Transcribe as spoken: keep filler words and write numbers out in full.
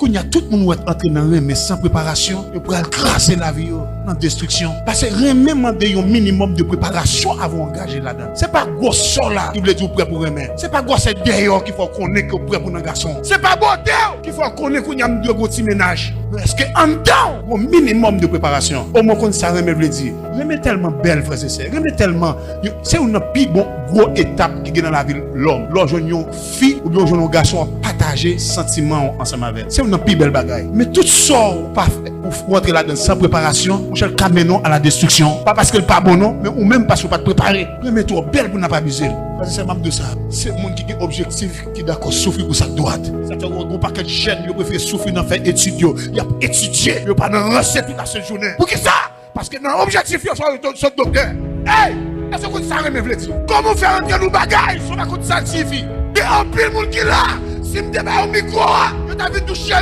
Kounye a, tout moun ou wè k antre nan renmen san preparasyon, yo pral kraze lavi yo nan destriksyon. Paske renmen mande yon minimòm de preparasyon avan w angaje ladan l. Se pa gwosè w la ki vle di w prè pou renmen. Se pa gwosè dèyè w ki fè w konnen ke w prè pou nan gason. Se pa bote w ki fè w konnen kounye a m dwe gon ti mennaj. Men èske anndan w gon minimòm de preparasyon? Omwen w konn sa renmen vle di. Renmen tèlman bèl, frè e sè. Renmen tèlman, yo, se youn nan pi bon gwo etap ki gen nan lavi lòm. Lè w jwenn yon fi oubyen w jwenn yon gason w ap pataje santiman w ansanm avè l. Se youn nan pi bèl bagay. Men tout sa w pa fè, ou, ou antre ladan l san preparasyon, monchè, l ka mennen w a la destriksyon. Pa paske l pa bon non, men ou menm paske w pa t prepare. Renmen twò bèl pou n ap abize l. Frè e sè, m ap di w sa. Se moun ki gen objektif ki dakò soufri pou sa k dwat. Sa fè w wè gon pakèt jèn yo prefere soufri nan fè etid yo. Y ap etidye, yo pa nan ranse tout lasent jounen. Poukisa? Paske nan objektif yo, fò yo sot doktè. Ey! Èske w konn sa renmen vle di? Kòman w fè rantre nan bagay, si w pa konn sa l siyifi? Gen anpil moun ki la, si m te ba yo mikwo a, yo ta vin touche l,